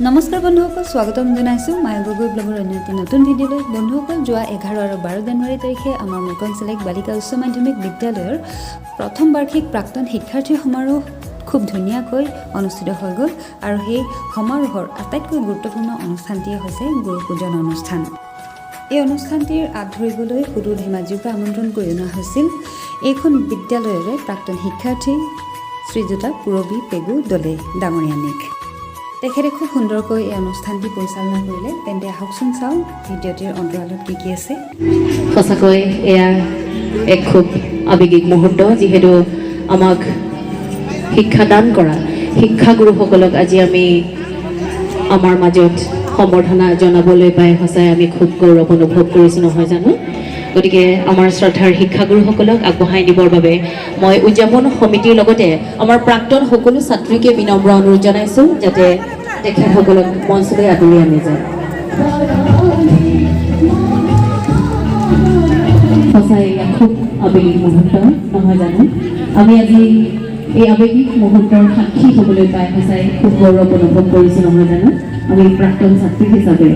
নমস্কাৰ বন্ধুসকল, স্বাগতম জনাইছোঁ মায়া গগৈ ব্লগৰ অন্য এটি নতুন ভিডিঅ'লৈ। বন্ধুসকল, যোৱা 11 আৰু 12 জানুৱাৰী তাৰিখে আমাৰ মূৰ্কংচেলেক বালিকা উচ্চ মাধ্যমিক বিদ্যালয়ৰ প্ৰথম বাৰ্ষিক প্ৰাক্তন শিক্ষাৰ্থী সমাৰোহ খুব ধুনীয়াকৈ অনুষ্ঠিত হৈ গ'ল আৰু সেই সমাৰোহৰ আটাইতকৈ গুৰুত্বপূৰ্ণ অনুষ্ঠানটিয়ে হৈছে গুৰু পূজন অনুষ্ঠান। এই অনুষ্ঠানটিৰ আঁত ধৰিবলৈ সুদূৰ ধেমাজিৰ পৰা আমন্ত্ৰণ কৰি অনা হৈছিল এইখন বিদ্যালয়ৰে প্ৰাক্তন শিক্ষাৰ্থী শ্ৰীযুতা পূৰবী পেগু দলে ডাঙৰীয়ানীক। তেখেতে খুব সুন্দৰকৈ এই অনুষ্ঠানটি পৰিচালনা কৰিলে। তেন্তে আহকচোন চাওঁ ভিডিঅ'টিৰ অন্তৰালত কি কি আছে। সঁচাকৈ এয়া এক খুব আৱেগিক মুহূৰ্ত, যিহেতু আমাক শিক্ষাদান কৰা শিক্ষাগুৰুসকলক আজি আমি আমাৰ মাজত সম্বৰ্ধনা জনাবলৈ পাই সঁচাই আমি খুব গৌৰৱ অনুভৱ কৰিছোঁ, নহয় জানো? গতিকে আমাৰ শ্ৰদ্ধাৰ শিক্ষাগুৰুসকলক আগবঢ়াই নিবৰ বাবে মই উদযাপন সমিতিৰ লগতে আমাৰ প্ৰাক্তন সকলো ছাত্ৰীকে বিনম্ৰ অনুৰোধ জনাইছোঁ, যাতে তেখেতসকলক মঞ্চলৈ আদৰি আনি যায়। সঁচাই এয়া খুব আৱেগিক মুহূৰ্ত, নহয় জানো? আমি আজি এই আৱেগিক মুহূৰ্তৰ সাক্ষী হ'বলৈ পাই সঁচাই খুব গৌৰৱ অনুভৱ কৰিছোঁ, নহয় জানো? আমি প্ৰাক্তন ছাত্ৰী হিচাপে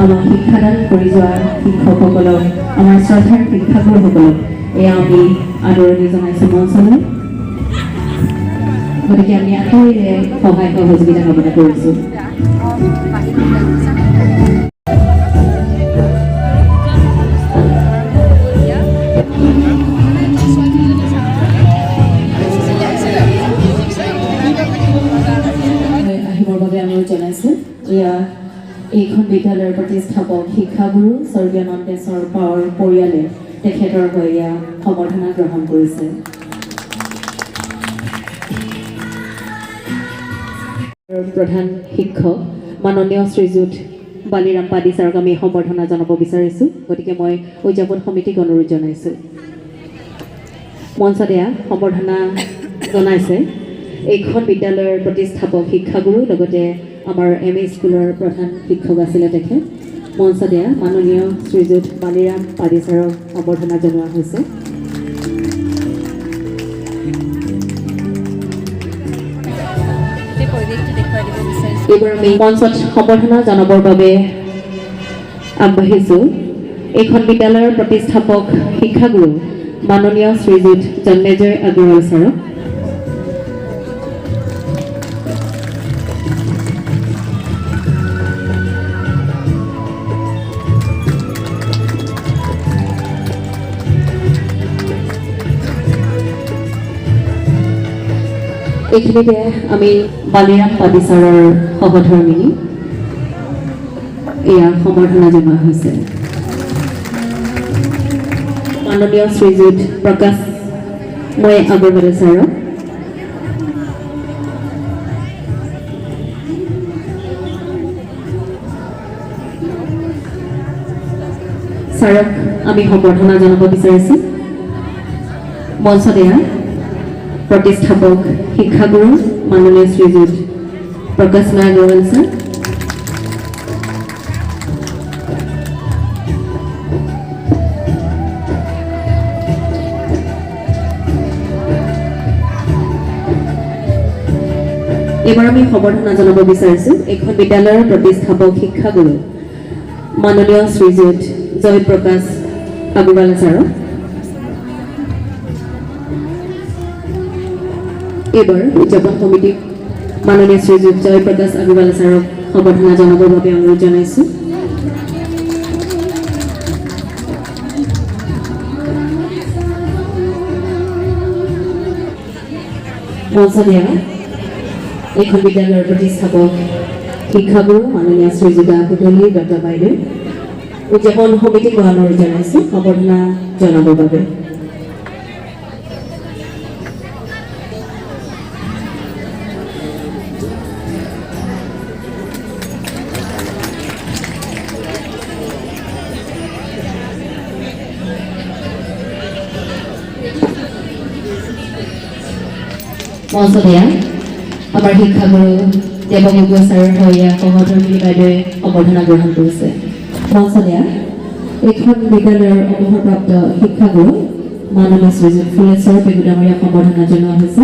আমাক শিক্ষাদান কৰি যোৱা শিক্ষকসকলক, আমাৰ শ্ৰদ্ধাৰ শিক্ষাগুৰুসকলক এয়া আমি আদৰণি জনাইছোঁ মঞ্চলৈ। গতিকে আমি আটাইৰে সহায় সহযোগিতা কামনা কৰিছোঁ। আহিবৰ বাবে অনুৰোধ জনাইছোঁ। এয়া এইখন বিদ্যালয়ৰ প্ৰতিষ্ঠাপক শিক্ষাগুৰু স্বৰ্গীয় নন্দেশ্বৰ পাৱৰ পৰিয়ালে তেখেতৰ হৈ এয়া সম্বৰ্ধনা গ্ৰহণ কৰিছে। প্ৰধান শিক্ষক মাননীয় শ্ৰীযুত বালিৰাম পাডি ছাৰক আমি সম্বৰ্ধনা জনাব বিচাৰিছোঁ। গতিকে মই উদযাপন সমিতিক অনুৰোধ জনাইছোঁ। মঞ্চত এয়া সম্বৰ্ধনা জনাইছে এইখন বিদ্যালয়ৰ প্ৰতিষ্ঠাপক শিক্ষাগুৰু, লগতে আমাৰ এম ই স্কুলৰ প্ৰধান শিক্ষক আছিলে তেখেত। মঞ্চত এয়া মাননীয় শ্ৰীযুত বালিৰাম পাডি ছাৰক সম্বৰ্ধনা জনোৱা হৈছে। গোটেই পৰিৱেশটো দেখুৱাই দিব বিচাৰিছোঁ। এইবাৰ আমি মঞ্চত সম্বৰ্ধনা জনাবৰ বাবে আগবাঢ়িছোঁ এইখন বিদ্যালয়ৰ প্ৰতিষ্ঠাপক শিক্ষাগুৰু মাননীয় শ্ৰীযুত জন্মেজয় আগৰৱাল ছাৰক। এইখিনিতে আমি বালিৰাম পাডি ছাৰৰ সহধৰ্মিনী এয়া সম্বৰ্ধনা জনোৱা হৈছে। মাননীয় শ্ৰীযুত প্ৰকাশ মই আগৰৱালা ছাৰক। ছাৰক আমি সম্বৰ্ধনা জনাব বিচাৰিছোঁ। মঞ্চত এয়া প্ৰতিষ্ঠাপক শিক্ষাগুৰু মাননীয় শ্ৰীযুত প্ৰকাশ ময় আগৰৱাল ছাৰ। এইবাৰ আমি সম্বৰ্ধনা জনাব বিচাৰিছোঁ এইখন বিদ্যালয়ৰ প্ৰতিষ্ঠাপক শিক্ষাগুৰু মাননীয় শ্ৰীযুত জয়প্ৰকাশ আগৰৱালা ছাৰক। এইবাৰ উদযাপন সমিতিক মাননীয় শ্ৰীযুত জয়প্ৰকাশ আগৰৱালা ছাৰক সম্বৰ্ধনা জনাবৰ বাবে অনুৰোধ জনাইছোঁ। মঞ্চত এয়া এইখন বিদ্যালয়ৰ প্ৰতিষ্ঠাপক শিক্ষাগুৰু মাননীয় শ্ৰীযুতা পুতলী দত্ত বাইদেউ। উদযাপন সমিতিক মই অনুৰোধ জনাইছোঁ সম্বৰ্ধনা জনাবৰ বাবে। মঞ্চত এয়া আমাৰ শিক্ষাগুৰু দেৱ গগৈ ছাৰৰ হৈ এয়া সহধৰ্মিনী বাইদেৱে সম্বৰ্ধনা গ্ৰহণ কৰিছে। মঞ্চত এয়া এইখন বিদ্যালয়ৰ অৱসৰপ্ৰাপ্ত শিক্ষাগুৰু মাননীয় শ্ৰীযুত ফুলেশ্বৰ পেগু ডাঙৰীয়াক সম্বৰ্ধনা জনোৱা হৈছে।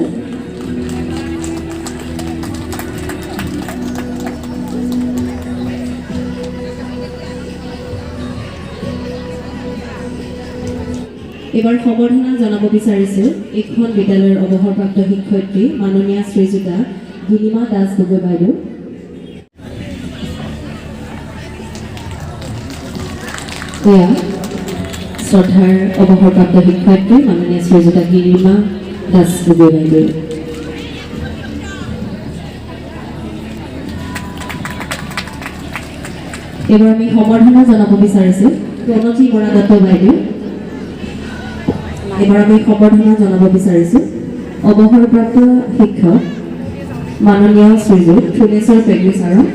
এইবাৰ সম্বৰ্ধনা জনাব বিচাৰিছোঁ এইখন বিদ্যালয়ৰ অৱসৰপ্ৰাপ্ত শিক্ষয়িত্ৰী মাননীয়া শ্ৰীযুতা গিৰিমা দাস গগৈ বাইদেউ। এয়া শ্ৰদ্ধাৰ অৱসৰপ্ৰাপ্ত শিক্ষয়িত্ৰী মাননীয়া শ্ৰীযুতা গিৰিমা দাস গগৈ বাইদেউ। এইবাৰ আমি সম্বৰ্ধনা জনাব বিচাৰিছোঁ প্ৰণতি বৰা দত্ত বাইদেউ। এইবাৰ আমি সম্বৰ্ধনা জনাব বিচাৰিছোঁ অৱসৰপ্ৰাপ্ত শিক্ষক মাননীয় শ্ৰীযুত ফুলেশ্বৰ পেগু ছাৰক।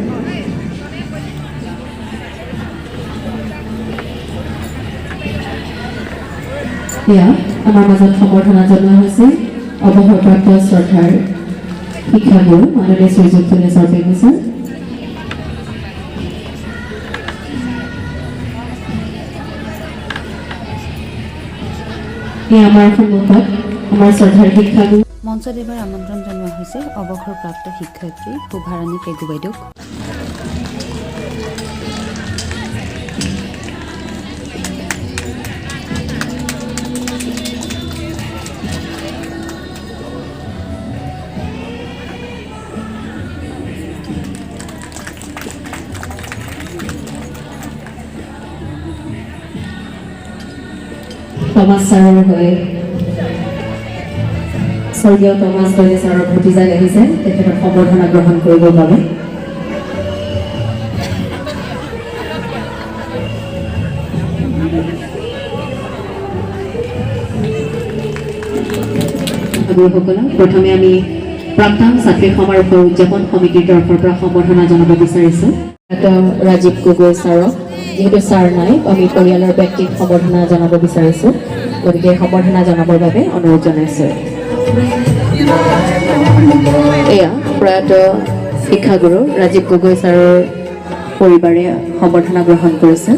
এয়া আমাৰ মাজত সম্বৰ্ধনা জনোৱা হৈছে অৱসৰপ্ৰাপ্ত শ্ৰদ্ধাৰ শিক্ষাগুৰু মাননীয় শ্ৰীযুত ফুলেশ্বৰ পেগু ছাৰ। এই আমাৰ সন্মুখত আমাৰ শ্ৰদ্ধাৰ শিক্ষাগুৰু। মঞ্চত এইবাৰ আমন্ত্ৰণ জনোৱা হৈছে অৱসৰপ্ৰাপ্ত শিক্ষয়িত্ৰী শোভাৰাণী পেগু বাইদেউক। টমাছ ছাৰৰ হৈ স্বৰ্গীয় টমাছ দলে ছাৰৰ ভতিজাক আহিছে তেখেতক সম্বৰ্ধনা গ্ৰহণ কৰিবৰ বাবে। গুৰুসকলক প্ৰথমে আমি প্ৰাক্তন ছাত্ৰী সমাৰোহৰ উদযাপন সমিতিৰ তৰফৰ পৰা সম্বৰ্ধনা জনাব বিচাৰিছোঁ ৰাজীৱ গগৈ ছাৰক। যিহেতু ছাৰ নাই, আমি পৰিয়ালৰ ব্যক্তিক সম্বৰ্ধনা জনাব বিচাৰিছোঁ, গতিকে সম্বৰ্ধনা জনাবৰ বাবে অনুৰোধ জনাইছোঁ। এয়া প্ৰয়াত শিক্ষাগুৰু ৰাজীৱ গগৈ ছাৰৰ পৰিবাৰে সম্বৰ্ধনা গ্ৰহণ কৰিছে।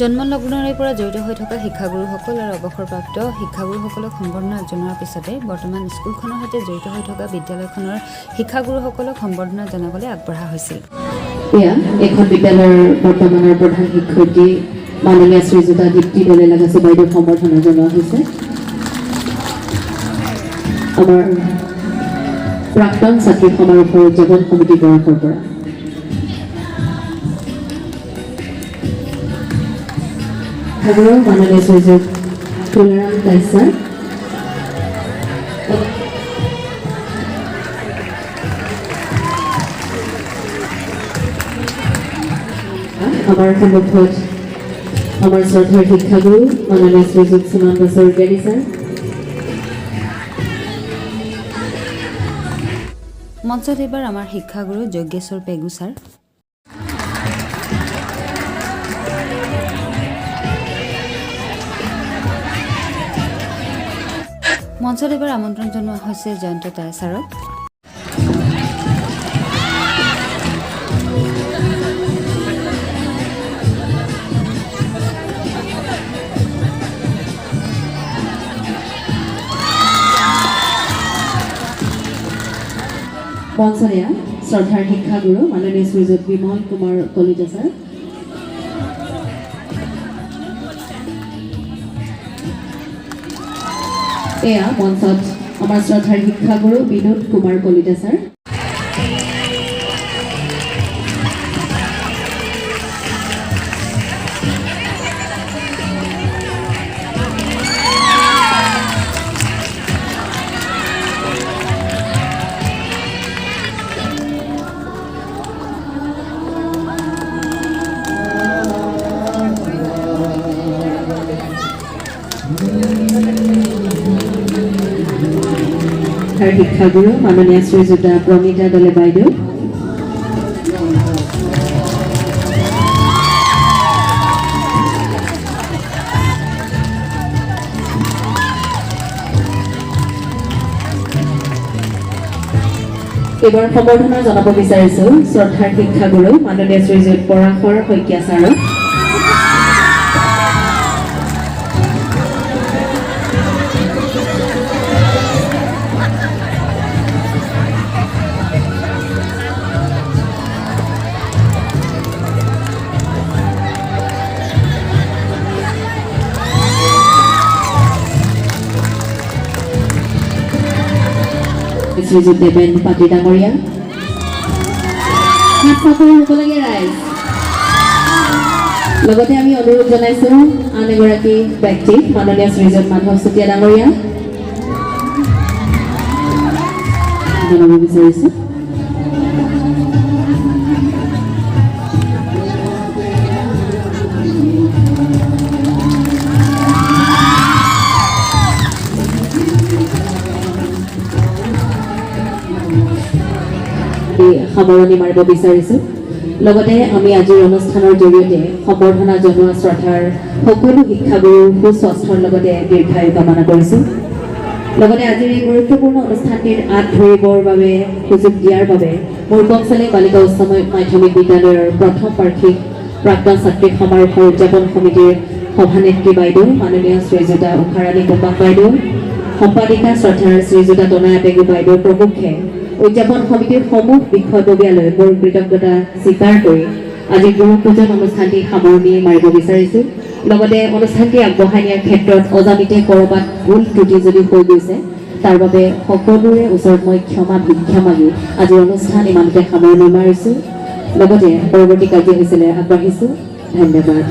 জন্মলগ্নৰে পৰা জড়িত হৈ থকা শিক্ষাগুৰুসকল আৰু অৱসৰপ্ৰাপ্ত শিক্ষাগুৰুসকলক সম্বৰ্ধনা জনোৱাৰ পিছতে বৰ্তমান স্কুলখনৰ সৈতে জড়িত হৈ থকা বিদ্যালয়খনৰ শিক্ষাগুৰুসকলক সম্বৰ্ধনা জনাবলৈ আগবঢ়া হৈছিল। এয়া এইখন বিদ্যালয়ৰ বৰ্তমানৰ প্ৰধান শিক্ষয়িত্ৰী মাননীয়া শ্ৰীযুতা দীপ্তি দলে লাগাছু বাইদেউক সম্বৰ্ধনা জনোৱা হৈছে আমাৰ প্ৰাক্তন ছাত্ৰী সমাৰোহৰ উদযাপন সমিতিৰ তৰফৰ পৰা। শিক্ষাগুৰু মাননীয় শ্ৰীযুত তুলাৰাম দাস ছাৰ। আমাৰ সন্মুখত আমাৰ শ্ৰদ্ধাৰ শিক্ষাগুৰু মাননীয় শ্ৰীযুত সুনন্দ স্বৰ্গীয়াৰী ছাৰ। মঞ্চত এইবাৰ আমাৰ শিক্ষাগুৰু যজ্ঞেশ্বৰ পেগু ছাৰ। মঞ্চত এইবাৰ আমন্ত্ৰণ জনোৱা হৈছে জয়ন্ত টাই ছাৰক। মঞ্চলীয়া শ্ৰদ্ধাৰ শিক্ষাগুৰু মাননীয় শ্ৰীযুত বিমল কুমাৰ কলিতা ছাৰ। এয়া মঞ্চত আমাৰ শ্ৰদ্ধাৰ শিক্ষাগুৰু বিনোদ কুমাৰ কলিতা ছাৰ। শিক্ষাগুৰু মাননীয়া শ্ৰীযুতা প্ৰণীতা দলে বাইদেউ। এইবাৰ সম্বৰ্ধনা জনাব বিচাৰিছো শ্ৰদ্ধাৰ শিক্ষাগুৰু মাননীয় শ্ৰীযুত পৰাশৰ শইকীয়া ছাৰক। শ্ৰীযুত দেৱেন পাতি ডাঙৰীয়া। হাত চাপৰি হ'ব লাগে ৰাইজ। লগতে আমি অনুৰোধ জনাইছোঁ আন এগৰাকী ব্যক্তিক, মাননীয় শ্ৰীযুত মাধৱ চুতীয়া ডাঙৰীয়া জনাব বিচাৰিছোঁ। সামৰণি মাৰিব বিচাৰিছোঁ। লগতে আমি আজিৰ অনুষ্ঠানৰ জৰিয়তে সম্বৰ্ধনা জনোৱা শ্ৰদ্ধাৰ সকলো শিক্ষাগুৰুৰ সুস্বাস্থ্যৰ লগতে দীৰ্ঘায়ু কামনা কৰিছোঁ। লগতে আজিৰ এই গুৰুত্বপূৰ্ণ অনুষ্ঠানটিৰ আঁত ধৰিবৰ বাবে সুযোগ দিয়াৰ বাবে মুৰ্কংচেলেক বালিকা উচ্চ মাধ্যমিক বিদ্যালয়ৰ প্ৰথম বাৰ্ষিক প্ৰাক্তন ছাত্ৰী সমাৰোহৰ উদযাপন সমিতিৰ সভানেত্ৰী বাইদেউ মাননীয় শ্ৰীযুতা উষাৰাণী কুম্বাক বাইদেউ, সম্পাদিকা শ্ৰদ্ধাৰ শ্ৰীযুতা তনয়া পেগু বাইদেউ প্ৰমুখ্যে উদযাপন সমিতিৰ সমূহ বিষয়ববীয়ালৈ মোৰ কৃতজ্ঞতা স্বীকাৰ কৰি আজি গুৰু পূজন অনুষ্ঠানটি সামৰণি মাৰিব বিচাৰিছোঁ। লগতে অনুষ্ঠানটি আগবঢ়াই নিয়াৰ ক্ষেত্ৰত অজানিতে ক'ৰবাত ভুল ত্ৰুটি যদি হৈ গৈছে, তাৰ বাবে সকলোৰে ওচৰত মই ক্ষমা ভিক্ষা মাগি আজিৰ অনুষ্ঠান ইমানতে সামৰণি মাৰিছোঁ। লগতে পৰৱৰ্তী কাৰ্যসূচীলৈ আগবাঢ়িছোঁ। ধন্যবাদ।